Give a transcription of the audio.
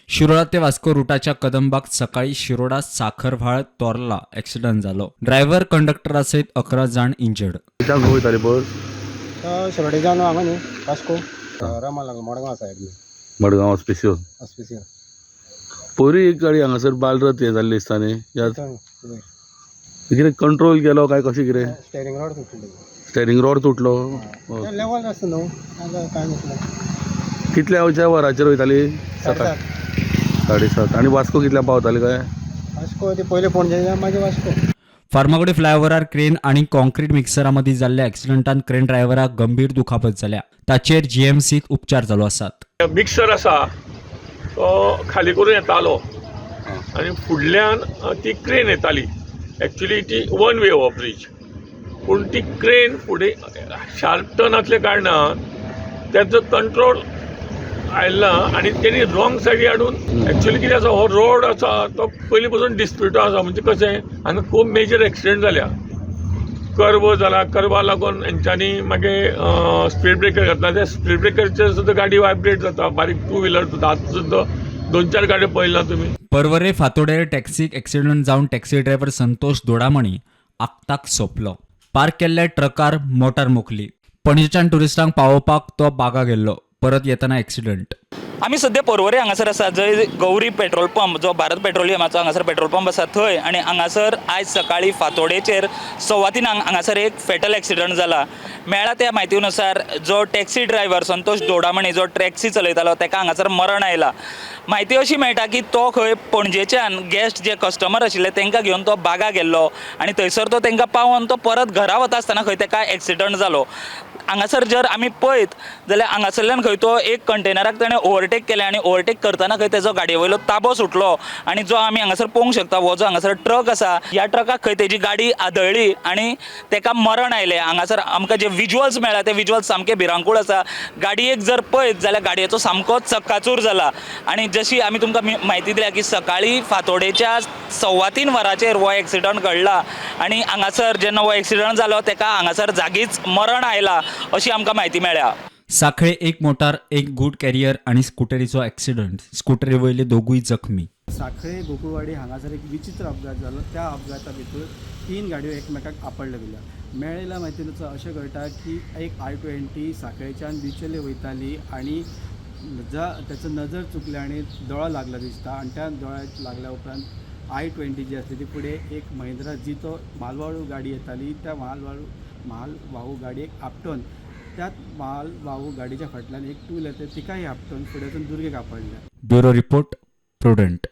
शिरोडा ते वास्को रुटाच्या कदमबाग सकाळी शिरोडा साखरव्हाळ तोर्ला एक्सिडंट जालो. ड्रायव्हर कंडक्टरा सयत 11 जाण इंजर्ड. खंयच्यान खंय वयताली बस? शिरोडेच्यान हांगा न्ही वास्को रमा लागलो मडगांव सायड न्ही. मडगांव ऑस्पिसियो. ऑस्पिसियो. पयरूय एक गाडी हांगासर बालरथ हें जाल्ली दिसता न्ही ह्या. कितें कंट्रोल केलो काय कशें कितें? स्टेरिंग रॉड तुटली. स्टेरिंग रॉड तुटलो. लेवल आसता न्हू, कांय नासलें. कितल्या वयच्या वराचेर वयताली सकाळी? 7:30. आनी वास्को कितल्या पावताली काय? वास्को ते पयले पणजे, मागीर वास्को. फार्मागुडी फ्लायओव्हरार क्रेन आनी कॉन्क्रीट मिक्सरा मदीं जाल्ल्या एक्सिडंटान क्रेन ड्रायव्हराक गंभीर दुखापत जाल्या. ताचेर जीएमसीत उपचार चालू आसात. मिक्सर आसा तो खाली करून येतालो आनी फुडल्यान ती क्रेन येताली. एक्चुली ती वन वे हो ब्रीज, पूण ती क्रेन फुडें शार्प टर्न आसल्या कारणान तेचो कंट्रोल आयला ना आनी तेणी रॉंग सायडी हाडून. एक्चुली कितें आसा, हो रोड आसा तो पयलीं पासून डिस्प्युटो आसा. म्हणजे कशें, हांगा खूब मेजर एक्सिडंट जाल्या. कर्व जाला, कर्वा लागून हेंच्यांनी मागीर स्पीड ब्रेकर घातला. त्या स्पीड ब्रेकरचेर सुद्दां गाडी वायब्रेट जाता, बारीक टू व्हिलर सुद्दां. आतां सुद्दां दोन चार गाडयो पळयला तुमी. पर्वरे फातोडेर टॅक्सीक एक्सिडंट जावन टॅक्सी ड्रायव्हर संतोष दोडामणी आक्ताक सोंपलो. पार्क केल्ल्या ट्रकार मोटार मोखली. पणजेच्यान ट्युरिस्टांक पावोवपाक तो बागा गेल्लो. परत येतना एक्सिडंट. आमी सद्या पर्वरे हांगासर आसा, जंय गौरी पेट्रोल पंप, जो भारत पेट्रोलियमाचो हांगासर पेट्रोल पंप आसा थंय. आनी हांगासर आयज सकाळी फांतोडेचेर 3:15 हांगासर एक फेटल एक्सिडंट जाला. मेळ्ळा त्या म्हायती नुसार जो टॅक्सी ड्रायव्हर संतोष दोडामणी, जो टॅक्सी चलयतालो, ताका हांगासर मरण आयला. म्हायती अशी मेळटा की तो खंय पणजेच्यान गेस्ट जे कस्टमर आशिल्ले तांकां घेवन तो बागा गेल्लो आनी थंयसर तो तांकां पावोन तो परत घरा वता आसतना खंय ताका एक्सिडंट जालो. हांगासर जर आमी पळयत जाल्यार हांगासरल्यान खंय तो एक कंटेनराक ताणें ओवरटेक केलें आनी ओवरटेक करतना खंय तेजो गाडये वयलो ताबो सुटलो आनी जो आमी हांगासर पळोवंक शकता, हो जो हांगासर ट्रक आसा, ह्या ट्रकाक खंय तेजी गाडी आदळ्ळी आनी ताका मरण आयलें. हांगासर आमकां जे विज्युअल्स मेळ्ळा ते विज्युअल्स सामके भिरांकूळ आसा. गाडयेक जर पळयत जाल्यार गाडयेचो सामको चक्काचूर जाला. आनी जशी आमी तुमकां म्हायती दिल्या की सकाळी फांतोडेच्या 3:15 वरांचेर हो एक्सिडंट घडला आनी हांगासर जेन्ना हो एक्सिडंट जालो ताका हांगासर जागीच मरण आयला अशी आमकां म्हायती मेळ्ळ्या. साखळे एक मोटार, एक गुड कॅरियर आनी स्कुटरीचो एक्सिडंट. स्कुटरी वयले दोगूय जखमी. साखळे गोकुळवाडी हांगासर एक विचित्र अपघात जालो. त्या अपघाता भितर तीन गाडयो एकमेकाक आपडल्या गेल्या. मेळिल्ल्या म्हायतीनुसार अशें कळटा की एक i20 साखळेच्यान बिचोले वयताली आनी ताचो नजर चुकली आनी दोळो लागला दिसता. आनी त्या दोळ्याक लागल्या उपरांत i20 जी आसली ती फुडें एक महिंद्रा जितो मालवाहू गाडी येताली, त्या मालवाहू गाडयेक आपटून, त्याच मालवाहू गाडयेच्या फाटल्यान एक टू व्हिलर, तिकाय आपटून फुडें वचून दुर्गेक आपडलें. Bureau report, Prudent.